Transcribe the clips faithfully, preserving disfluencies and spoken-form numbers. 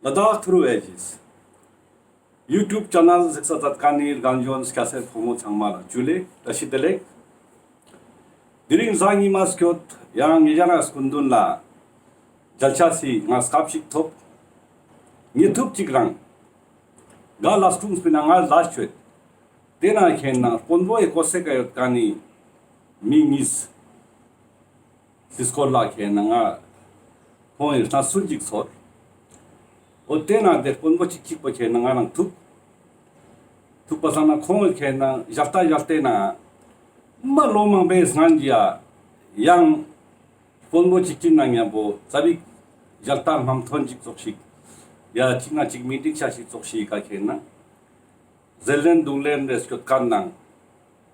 ལ་དྭགས་ཐུརུ་ཨེ་ཇིས་ཡུ་ཊུབ་ཆེ་ནལ་གཟིགས་ས་མཛད་མཁན་ནི་རྒན་གཞོན་སྐྱ་སེར་ཕོ་མོ་ཚང་མ་ལ་ཇུ་ལེ་བཀྲ་ཤིས་བདེ་ལེགས། དེ་རིང་གཟའ་ཉི་མ་སྐྱོད་ཡང་ཉེ་ཞ་ན་སྐུ་མདུན་ལ་མཇལ་ཆ་སི་ང་སྐབས་ཤིག་ཐོབ། ཉེ་ཐུབ་ཅིག་རང་ག་ལ་སྐུངས་པའི་ནང་ང་ལ་ཆོད། དེ་ན་ཁེན་ན་དཔོན་པོ་ཡི་ཀོ་སེ་ཀ་ཡོད་མཁན་ནི་མི་གཉིས་སི་སྐོར་ལ་ཁེན་ན་ང་ཁོང་ཡི་སྣ་སུན་ཅིག་ཚོར། འོ་དེ་ན་དེ་དཔོན་པོ་ཅིག་ཅིག་པོ་ཁེན་ན་ང་རང་ཐུག་ཐུག་པ་སང་ན་ཁོང་ཁེན་ན་ཞལ་ལྟ་ཞལ་ལྟས་ན་མ་ལོ་མང་པོའི་སྔན་གྱི་ཡང་དཔོན་པོ་ཅིག་ཅིག་ན་མཉམ་པོ་ཙ་པིག་ཞལ་ལྟ་མ་མཐོན་ཅིག་ཙོགས་ཤིག་ཡ་ཅིག་ན་ཅིག་མི་འགྲིག་ཆ་ཞིག་ཙོགས་ཤིག་ག་ཁེན་ན། ཟེར་ལེན་འདུག་ལེན་རེ་སྐྱོད་མཁན་ནང་།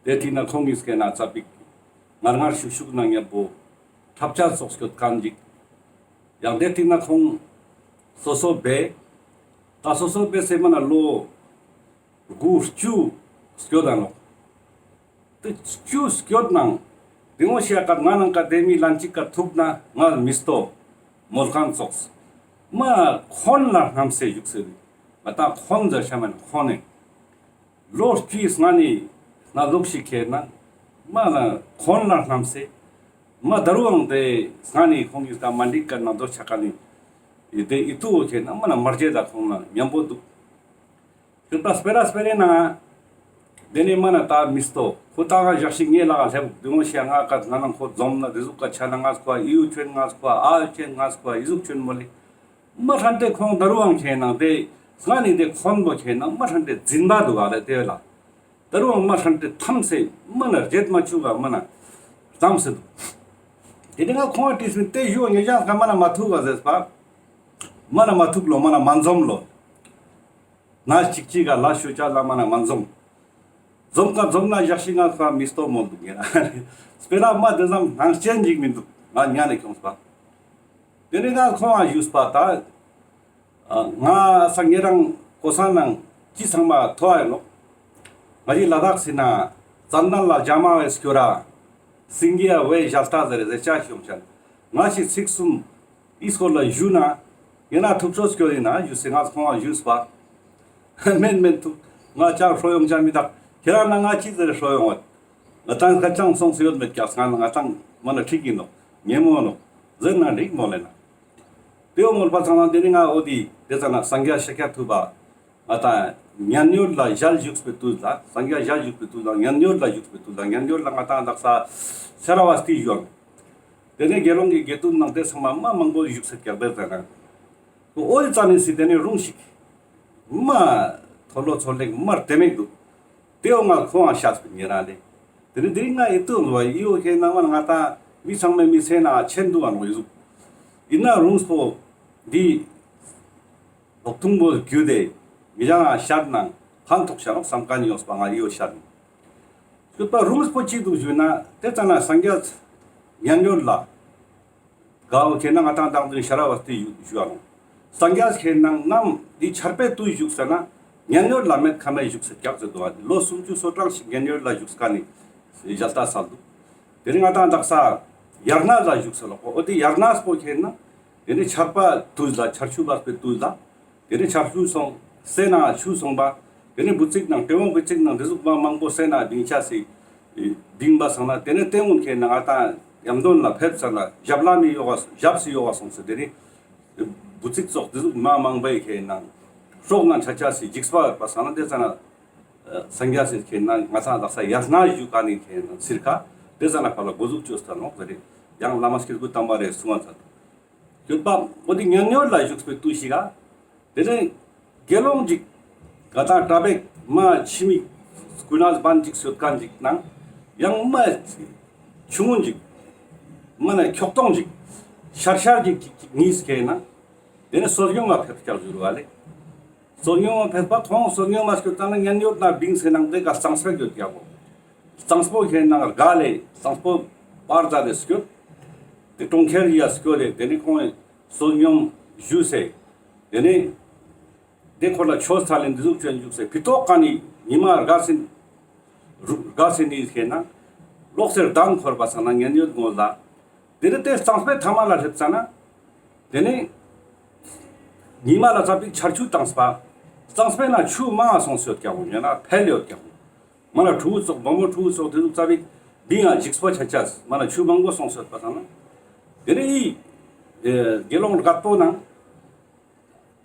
དེ་ཐིག་ན་ཁོང་གིས་སྐད་ན་ཙ་པིག་ངར་ངར་ཤུག་ཤུག་ནང་མཉམ་པོ་འཁྲབ་ཆ་ཙོགས་སྐྱོད་མཁན་ཅིག། ཡང་དེ་ཐིག་ན་ཁོང་སོ་སོ་བེ། ད་སོ་སོ་བེ་སེ་མ་ན་ལོ་དགུ་བཅུ་སྐྱོད་ད་ནོག། དེ་བཅུ་སྐྱོད་ནང་། དེ་ངོ་ཤེས་ཀ་ང་ནང་ཀ་དེ་མི་ལན་ཅིག་ཀ་ཐུག་ན་ང་མི་སྟོ། མོལ་མཁན་ཙོགས། མ་ཁོན་ལ་སྣམ་སེ་བཞུགས་སེ་རེད། ང་ད་ཁོན་ཟེར་ཤ་མེན་ཁོན་ནེ། ལོ་བཅུའི་སྔ་ནི་ན་ལུག་ཞིག་ཁེན་ན་མ་ན་ཁོན་ལ་སྣམ་སེ། མ་ད་རུང་དེ་སྔ་ནི་ཁོང་གི་ད་མ་འགྲིག་ཀ་ན་དོ་ཆ་ཀ་ནི་དེ་ཨི་ཏུ་ཁེན་ན་མ་ན་མར་རྗེས་ད་ཁོང་ན་མཉམ་པོ་འདུག། ཁྱོད་པ་སྤེ་ར་སྤེ་རའི་ནང་། དེ་ནས་མ་ན་ད་མི་སྟོ། ཁོ་ད་ག་ཞག་ཞིག་ངའི་ལག་ལ་སླེབས་དུས་ངོ་ཤེས་ང་ཀ་ང་ནང་ཁོ་འཛོམས་ན་དེ་ཟུག་ཀ་ཆ་ན་ང་ཁོ་ཨ་ཨི་ཡུ་ཆོན་ང་ཁོ་ཨ་ཨ་ཡུ་ཆོན་ང་ཁོ་ཨ་ཨི་ཟུག་ཆོན་མོ་ལེ། མ་ཧྲན་ཏེ་ཁོང་ད་རུང་ཁེན་ན་དེ་སྔ་ནི་དེ་ཁོན་པོ་ཁེན་ན་མ་ཧྲན་ཏེ་འཛིན་པ་འདུག་ག་ལེ་དེ་ལ། ད་རུང་མ་ཧྲན་ཏེ་ཐམས་སེ་མ་ན་རྗེད་མ་བཅུག་ག་མ་ན་ཐམས་སེ་འདུག། དེ་ནས་ང་ཁོང་ཨ་ཏིས་མི་དེ་ཞུ་ཉེ་ཞག་ཀ་མ་ན་མ་ཐུག་ག་ཟེར་པ། མ་ན་མ་ཐུག་ལོ་མ་ན་མ་འཛོམས་ལོ། ན་ཅིག་ཅིག་ག་ལ་ཤོ་ཅ་ལ་མ་ན་མ་འཛོམས། འཛོམས་ཀ་འཛོམས་ན་ཞག་ཞིག་ང་ཁ་མི་སྟོ་མོ་འདུག་ཡིན་ན། སྤེ་ར་མ་དེ་ཙམ་ནང་ཅན་ཞིག་མི་འདུག་ང་ཉན་ནས་ཁྱོངས་པ། དེ་ནས་ང་ཁོང་ང་ཞུས་པ་ད། ང་ས་ངེ་རང་གོ་ས་ནང་ཅི་ཚང་མ་ཐོ་ཨ་ཡིན་ནོག། ང་ཞིག་ལ་དྭགས་སི་ན་ཙན་དན་ལ་ཇ་མ་བའི་སྐྱོ་ར། སིང་གི་ཡ་བའི་ཞལ་ལྟ་ཟེར་ཟེར་ཆ་ཤོང་ཆ། ང་ཞིག་ཚིག་གསུམ། ཨི་སྐོར་ལ་ཞུ་ན། ཡིན་ན་ཐུབ་ཆོས་སྐྱོ་ཡིན་ན་ཞུ་སེ་ང་ཁོང་ང་ཞུས་པ། མེན་མེན་ཐུབ། ང་ཅང་ཧྲོ་ཡོང་ཅང་མི་དག། ཁྱེད་རང་ན་ང་ཅི་ཟེར་ཧྲོ་ཡོང་བ། ང་ཏང་ཁ་ཅང་སོང་སེ་ཡོད་མེད་ཀྱག་ང་ང་ཏང་མ་ན་ཁྲིག་ཡིན་ནོག། ཉེ་མོ་ནོག། ཟེར་ན་འགྲིག་མོ་ལེ་ན། དེའོ་མོལ་པ་ཚང་ན་དེ་ནི་ང་འོ་དི་དེ་ཙ་ན་སངས་རྒྱས་ཤཱཀྱ་ཐུབ་པ། ང་ཏང་མཉན་ཡོད་ལ་ཞལ་བཞུགས་པའི་དུས་ལ་སངས་རྒྱས་ཞལ་བཞུགས་པའི་དུས་ལ་མཉན་ཡོད་ལ་བཞུགས་པའི་དུས་ལ་མཉན་ཡོད་ལ་ང་ཏང་དག་ས་ཤ་ར་བ་སྟི་ཞུའང་། དེ་ནས་དགེ་སློང་གི་དགེ་འདུན་ནང་དེ་ཚང་མ་མ་མང་པོ་བཞུགས་སེ་ཀྱག་དེ་ཙ་ན། འོ་དི་ཙ་ནི་སི་དེ་ནས་རུང་ཞིག། མ་ཐོ་ལོ་ཚོ་ལེགས་མར་དེ་མེད་འདུག། དེའོ་ང་ཁོང་ང་ཤ་ཚ་ཉེ་རང་ལེ། དེ་ནི་དེ་རིང་ང་ཨེ་ཏུ་ལོ་ཡིའོ་ཁེ་ནང་མ་ང་ཏང་མི་ཚང་མའི་མི་ཚེ་ན་ཆེན་འདུག་ཨ་ནོ་ཡི་ཟུག། ཡིན་ན་རུང་སྤོ་འདི་ལོག་ཐུང་པོ་རྒྱུ་དེ་མི་ཡང་ང་ཤར་ནང་ཕན་ཐོགས་ཤ་ནོག་བསམ་མཁན་ཡོངས་པ་ང་ཡིའོ་ཤར་ནང་། སྐྱོད་པ་རུང་སྤོ་ཅི་འདུག་ཞུས་ན་དེ་ཙ་ན་སངས་རྒྱས་མཉན་ཡོད་ལ། གའོ་ཁེ་ན་ང་ཏང་དང་དུ་ཤ་ར་བ་སྟི་ཞུ་ཞུ་བ་ནོ། སངས་རྒྱས་ཁེ་ན་ནམ་འདི་ཆར་པའི་དུས་བཞུགས་ས་ན་མཉན་ཡོད་ལ་མེད་ཁ་མེད་བཞུགས་ས་ཀྱག་ཟེར་འདུག་བ། ལོ་སུམ་ཅུ་སོ་གྲངས་ཤིག་མཉན་ཡོད་ལ་བཞུགས་ཀ་ནི་ཞལ་ལྟ་སལ་འདུག། དེ་ནི་ང་ཏང་དག་ས་ཡར་ན་ལ་བཞུགས་ས་ལོག་གོ། འོ་དེ་ཡར་ན་སྤོ་ཁེ་ན་དེ་ནི་ཆར་པ་དུས་ལ་ཆར་ཆུ་བབས་པའི་དུས་ལ། དེ་ནས་ཆར་ཆུ་སོང་། སེ་ན་ཆུ་སོང་པ། དེ་ནས་བུ་ཚིག་ནང་ཏེ་བོང་བུ་ཚིག་ནང་དེ་ཟུག་མ་མང་པོ་སེ་ན་ལྡིང་ཆ་སི་ལྡིང་པ་སང་ན་དེ་ནས་ཏེ་བོང་ཁེ་ན་ང་ཏང་ཡམ་དོན་ལ་ཕེབས་ས་ན་ཞབས་ལ་མི་ཡོ་ག་ཞབས་སི་ཡོ་ག་སོང་སེ་དེ་ནས་བུ་ཚིག་ཙོགས་དེ་ཟུག་མ་མང་པོའི་ཁེ་ན་སྲོག་ནང་ཆ་ཆ་སི་འཇིགས་པ་ཡོད་པ་སང་ན་དེ་ཙ་ན་སངས་རྒྱས་སི་ཁེ་ན་ང་ཏང་དག་ས་ཡར་ན་བཞུགས་ཀ་ནི་ཁེ་ན་ཚིར་ཁ་དེ་ཙ་ན་ཕ་ལ་འགོ་འཛུགས་བཅོས་ས་ནོག་ཟེར་ཡང་བླ་མ་སྐྱེས་བུ་དམ་པ་རེ་གསུང་བ་ཚར་ཡོད་པ། འོ་དེ་མཉན་ཡོད་ལ་བཞུགས་པའི་དུས་ཤིག་ག། དེ་ནས་དགེ་སློང་ཅིག་ག་ད་གྲྭ་པའི་མ་ཕྱི་མི་ཀུན་ནས་བན་ཅིག་སོད་མཁན་ཅིག་ནང་ཡང་མ་ཆུང་ངུན་ཅིག་མ་ན་ཁྱོག་ཐོང་ཅིག་ཤར་ཤར་ཅིག་ཅིག་ཅིག་གཉིས་ཁེ་ན་དེ་ནས་བསོད་སྙོམས་ལ་ཕེབས་ཀྱག་ཞུ་རུ་བ་ལེ། བསོད་སྙོམས་ལ་ཕེབས་པ་ཁོང་བསོད་སྙོམས་ལ་སྐྱོད་ཙ་ན་མཉན་ཡོད་ན་བིང་སེ་ནང་དེ་ག་གཙང་སྦས་ཡོད་ཀྱག་གོ། གཙང་པོ་ཁེ་ན་དགའ་ལེ་གཙང་པོ་པར་ཛ་ལེ་སྐྱོད། དེ་གྲོང་ཁྱེར་ཡ་སྐྱོད་ལེ་དེ་ནས་ཁོང་བསོད་སྙོམས་ཞུས་སེ། དེ་ནས་དེ་ཁོ་ལ་ཆོས་ཚ་ལེན་འདི་ཟུག་ཅན་བཞུགས་སེ་ཕི་ཏོག་ཀ་ནི་ཉི་མ་དགའ་སེ་རུ་དགའ་སེ་ནི་ཁེ་ན་ལོག་སེ་གདན་འཁོར་བ་ས་ན་མཉན་ཡོད་ངོ་ལ། དེ་ནས་དེ་གཙང་པོའི་ཐ་མ་ལ་སླེབས་ཙ་ན། དེ་ནས་ ཉི་མ་ལ་ཙ་པིག་ཆར་ཆུ་བཏངས་པ། གཙང་སྤེ་ན་ཆུ་མང་ང་སོང་སེ་ཡོད་ཀྱག་ལོ། ཡང་ན་འཕེལ་ཡོད་ཀྱག་ལོ། མ་ན་ཕྲུ་གུ་ཙོགས་བུ་མོ་ཕྲུ་གུ་ཙོགས་དེ་ཟུག་ཙ་པིག་བིང་ང་འཇིགས་པོ་ཆ་ཆས་མ་ན་ཆུ་མང་པོ་སོང་སེ་ཡོད་པ་སང་ན། དེ་ནས་ཨི་ཨེ་དགེ་སློང་རྒད་པོ་ནང་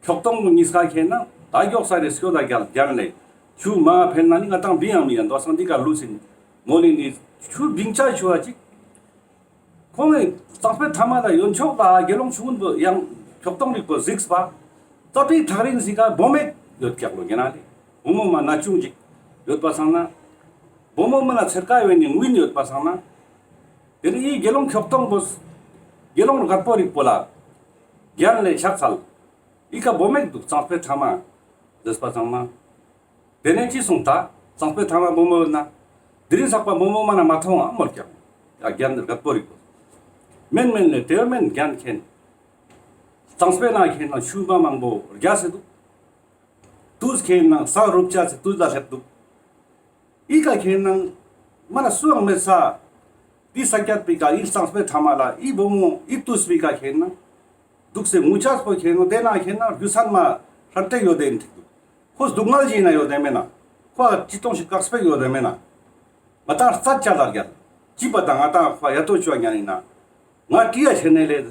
ཁྱོག་ཐོང་པོ་གཉིས་ཀ་ཁེན་ན་ད་མགྱོགས་ས་རེ་སྐྱོད་ད་རྒྱལ་རྒྱལ་ལེ། ཆུ་མང་ང་འཕེལ་ན་ནི་ང་ཏང་བིང་ཡང་མི་ཡང་དོ་སང་འདི་ཀ་ལུས་སིན་མོ་ལི་ནི་ཆུ་བིང་ཆ་ཆུ་བ་ཅིག་ཁོང་གི་གཙང་སྤེ་ཐ་མ་ལ་ཡོན་ཆོག་ལ་དགེ་སློང་ཆུང་ངུན་པོ་ཡང་ཁྱོག་ཐོང་རིག་པོ་གཟིགས་པ། ཙ་པིག་ཐག་རིང་ཟིག་ག་བུ་མོ་ཡོད་ཀྱག་ལོ་ཉེ་ན་ལེ། བུ་མོ་མ་ན་ཆུང་ཅིག་ཡོད་པ་སང་ན། བུ་མོ་མ་ན་ཚེར་ཀ་ཡོད་ནི་ངུན་ཡོད་པ་སང་ན། དེ་ནི་ཨི་དགེ་སློང་ཁྱོག་ཐོང་པོ། དགེ་སློང་རྒད་པོ་རིག་པོ་ལ། རྒྱལ་ལེ་ཕྱག་འཚལ། ཨི་ཀ་བུ་མོ་འདུག་གཙང་སྤེ་ཐ་མ། ཟེར་པ་སང་ན། དེ་ནས་ཅི་སོང་ད། གཙང་སྤེ་ཐ་མ་བུ་མོ་ཡོད་ན། དེ་རིང་ཚག་པ་བུ་མོ་མ་ན་མ་མཐོང་ང་མོལ་ཀྱག་ཡ་རྒྱལ་རྒད་པོ་རིག་པོ། མེན་མེན་ལེ་དེ་བོ་མེན་རྒྱལ་ཁེན། གཙང་སྤེ་ན་ཁེན་ན་ཆུ་མ་མང་པོ་རྒྱ་སེ་འདུག་དུས་ཁེན་ན་ས་རུབ་ཆ་སེ་དུས་ལ་སླེབས་འདུག་ཨི་ཀ་ཁེན་ན་མ་ན་སུའང་མེད་ས། དེ་ས་ཀྱད་པི་ཀ་ཨི་གཙང་སྤེ་ཐ་མ་ལ་ཨི་བུ་མོ་ཨི་དུས་པི་ཀ་ཁེན་ན། འདུག་སེ་ངུ་ཆས་པོ་ཁེན་ན་དེ་ན་ཁེན་ན་རྒྱུ་མཚན་མ་ཧྲན་ཏེ་ཡོད་དེ་ཨིན་ཐིག་འདུག་ཁོ་སྡུག་བསྔལ་ཞིག་ན་ཡོད་དེ་མེད་ན། ཁོ་ཅི་གཏོང་ཞིག་དཀག་སྤེ་ཡོད་དེ་མེད་ན། ང་ཏང་རྩད་ཆ་ལ་རྒྱལ། ཅི་པ་དང་ང་ཏང་ཁོ་ཡ་ཏོ་ཆུ་བ་ཉན་ཡིན་ན། ང་ཀྲི་ཡ་ཆེ་ནེ་ལེ་ད་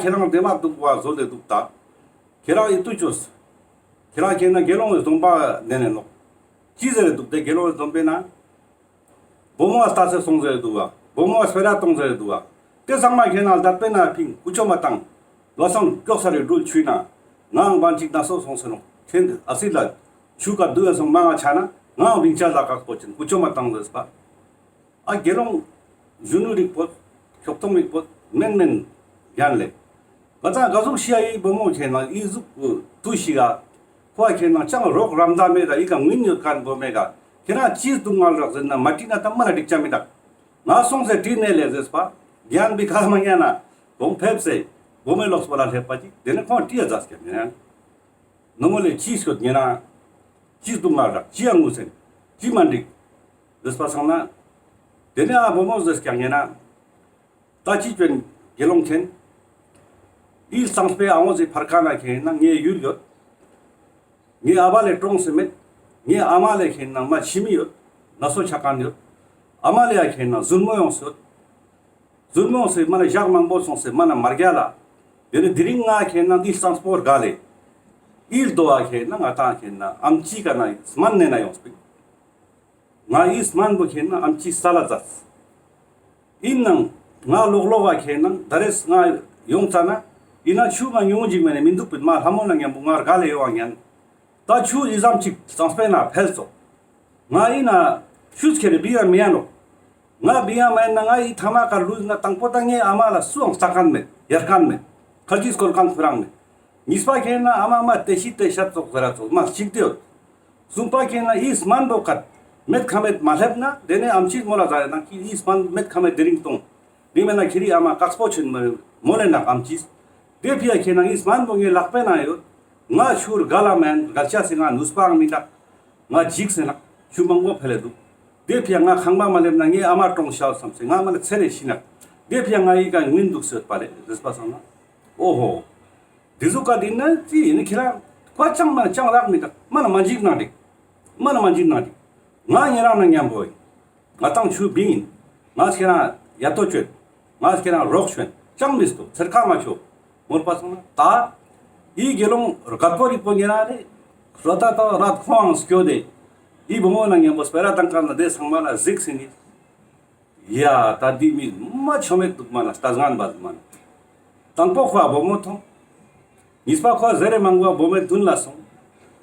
ཁྱེ་རང་དེ་མ་འདུག་བ་བཟོ་ལེ་འདུག་ད། ཁྱེ་རང་ཨི་ཏུ་ཅོས། ཁྱེ་རང་ཁེན་ན་དགེ་སློང་གི་སྡོམ་པ་ནེ་ནེ་ལོག་ཅི་ཟེར་འདུག་དེ་དགེ་སློང་གི་སྡོམ་པའི་ནང་། བུ་མོ་ལྟ་སེ་སོང་ཟེར་འདུག་བ། བུ་མོ་སྤེ་ར་གཏོང་ཟེར་འདུག་བ། དེ་ཚང་མ་ཁེན་ན་ལྟ་པའི་ནང་ཕིང་ཀུ་ཅོ་མ་བཏང་། ལོ་སང་མགྱོགས་ས་རེ་འགྲུལ་ཆུ་ན། ངའང་བང་ཅིག་ན་སོ་སོང་ཟེར་ནོ། ཁེན་ཨ་སི་ལ། ཆུ་ཀ་བསྡུ་ཡ་སོང་མང་ང་ཆ་ན་ངའང་བིང་ཆ་ལ་ཁག་པོ་ཅན་ཀུ་ཅོ་མ་བཏང་ཟེར་པ། ཨ་དགེ་སློང་གཞོན་ནུ་རིག་པོ། ཁྱོག་ཐོང་རིག་པོ། མེན་མེན་རྒྱལ་ལེ། ང་ཚང་ག་ཟུག་ཤི་ཡ་ཡི་བུ་མོ་ཁེན་ན་ཨི་ཟུག་དུས་ཤིག་ག་ཁོ་ཁེན་ན་ཅང་རོགས་རམ་ད་མེད་ད་ཨི་ཀ་ངུན་ཡོད་ཁན་བུ་མོ་ག་ཁྱེ་རང་ཅི་སྡུག་བསྔལ་རག་ཟེར་ན་མ་དྲིས་ན་ད་མ་ན་འགྲིག་ཆ་མི་འདུག་ང་སོང་ཟེར་དྲིས་ནེ་ལེ་ཟེར་པ། རྒྱན་པི་ཁ་མ་ཉན་ན་གོང་ཕེབས་སེ་བུ་མོའི་ལོགས་པ་ལ་སླེབས་པ་ཅིག་དེ་ནས་ཁོང་དྲིས་ཡ་ཛད་ཀྱག་ཉན། ནུ་མོ་ལེ་ཅི་སྐྱོད་ཉན་ན། ཅི་སྡུག་བསྔལ་རག་ཅི་ཡ་ངུ་སེན། ཅི་མ་འགྲིག་ཟེར་པ་སང་ན། དེ་ནས་ཨ་བུ་མོ་ཟེར་ཀྱག་ཉན་ན། ད་ཅི་ཅོན་དགེ་སློང་ཁེན། ཨི་གཙང་སྤེ་ཨ་བོ་ཟེ་ཕར་ཁ་ན་ཁེན་ན་ངའི་ཡུལ་ཡོད། ངའི་ཨ་བ་ལེ་གྲོངས་སེ་མེད། ངའི་ཨ་མ་ལེ་ཁེན་ན་མ་ཤི་མི་ཡོད། ན་སོ་ཆ་ཁན་ཡོད། ཨ་མ་ལེ་ཡ་ཁེན་ན་ཟུར་མོ་ཡོངས་ཡོད། ཟུར་མོ་ཡོངས་སེ་མ་ན་ཞག་མང་པོ་སོང་སེ་མ་ན་མ་རྒྱལ་ལ། དེ་ནི་དེ་རིང་ང་ཁེན་ན་འདི་གཙང་སྤེ་རྒལ་ལེ། ཨི་ལྡོ་བ་ཁེན་ན་ང་ཏང་ཁེན་ན་ཨམ་ཆི་ཀ་ན་སྨན་ནེ་ན་ཡོངས་པིན། ང་ཨི་སྨན་པོ་ཁེན་ན་ཨམ་ཆི་ས་ལ་ཛད། ཨིན་ནང་ང་ལོག་ལོག་བ་ཁེན་ན་ད་རེས་ང་ཡོང་ཙ་ན་ཨིན་ན་ཆུ་མ་ཉུང་ངུ་ཅིག་མེད་ནེ་མི་འདུག་པིན། མ་ལྷ་མོ་ན་ཉམ་པོ་ང་རྒལ་ལེ་ཡོང་བ་ཉན། ད་ཆུ་ཨི་ཙམ་ཅིག་གཙང་སྤེ་ན་འཕེལ་སོ། ང་ཨིན་ན་ཆུ་ཁྱེར་རེ་བི་ཡ་མི་ཡ་ནོ། ང་བི་ཡ་མ་ཡིན་ན་ང་ཨི་ཐ་མ་ཀ་ལུས་ན་དང་པོ་ད་ངའི་ཨ་མ་ལ་སུའང་ལྟ་ཁན་མེད། ཡར་ཁན་མེད། ཁར་ཇི་སྐོར་ཁན་ཁོ་རང་མེད། གཉིས་པ་ཁེན་ན་ཨ་མ་མ་ཏེ་ཤི་ཏེ་ཤ་ཙོགས་ཟེར་ར་ཙོགས་མ་ཞིག་ཏེ་ཡོད། གསུམ་པ་ཁེན་ན་ཨི་སྨན་པོ་ཀ་མེད་ཁ་མེད་མ་སླེབས་ན་དེ་ནས་ཨམ་ཆིས་མོལ་ལ་ཟ་རེ་ན་ཁྱི་ཨི་སྨན་མེད་ཁ་མེད་དེ་རིང་གཏོང་། དེ་མེད་ན་ཁྱེ་རི་ཨ་མ་ཀག་སྤོ་ཆེན་མོ་མོལ་ལེ་ན་ཨམ་ཆིས། དེ་ཕི་ཡ་ཁེན་ན་ཨི་སྨན་པོ་ངའི་ལག་པའི་ན་ཡོད། ང་ཆུར་རྒལ་ལ་མེན་རྒལ་ཆ་སེ་ང་ནུས་པའང་མི་འདུག་ང་འཇིགས་སེ་ན་ཆུ་མང་པོ་འཕེལ་ལེ་འདུག་དེ་ཕི་ཡ་ང་ཁང་པ་མ་སླེབས་ན་ངའི་ཨ་མ་གྲོངས་ཤག་བསམ་སེ་ང་མ་ལ་ཚེ་ལེ་ཤི་ན། དེ་ཕི་ཡ་ང་ཨི་ཀ་ངུན་འདུག་སེ་ཡོད་པ་ལེ་ཟེར་པ་སང་ན། ཨོ་ཧོ། དེ་ཟུག་ཀ་དེ་ན་ཅི་ཡིན་ཁྱེ་རང་ཁ་ཅང་མ་ཅང་རག་མི་འདུག་མ་ན་མ་འཇིགས་ན་འགྲིག་མ་ན་མ་འཇིགས་ན་འགྲིག་ང་ཉེ་རང་ན་ཉམ་པོ་ཡིན། ང་ཏང་ཆུ་བིང་ཡིན། ང་ཁྱེ་རང་ཡ་ཏོ་ཅོད། ང་ཁྱེ་རང་རོགས་ཅོད། ཅང་མི་སྟོ་ཚེར་ཁ་མ་ཆོ། མོལ་པ་སང་ན་ད། ཨི་དགེ་སློང་རྒད་པོ་རིག་པོ་ཉེ་རང་རེ། ར་ད་ད་ར་ཁོའང་སྐྱོ་དེ། ཨི་བུ་མོ་ན་ཉམ་པོ་སྤེ་ར་ཏང་ཀ་ན་དེ་ཚང་མ་ལ་གཟིགས་སེ་ནི། ཡ་ད་འདི་མི་མ་ཆོ་མེད་འདུག་མ་ན་ལྟ་ཟང་བ་མ་ན། དང་པོ་ཁོ་བུ་མོ་ཐོང་། གཉིས་པ་ཁོ་ཟེར་རེ་མང་པོ་བུ་མོའི་མདུན་ལ་སོང་།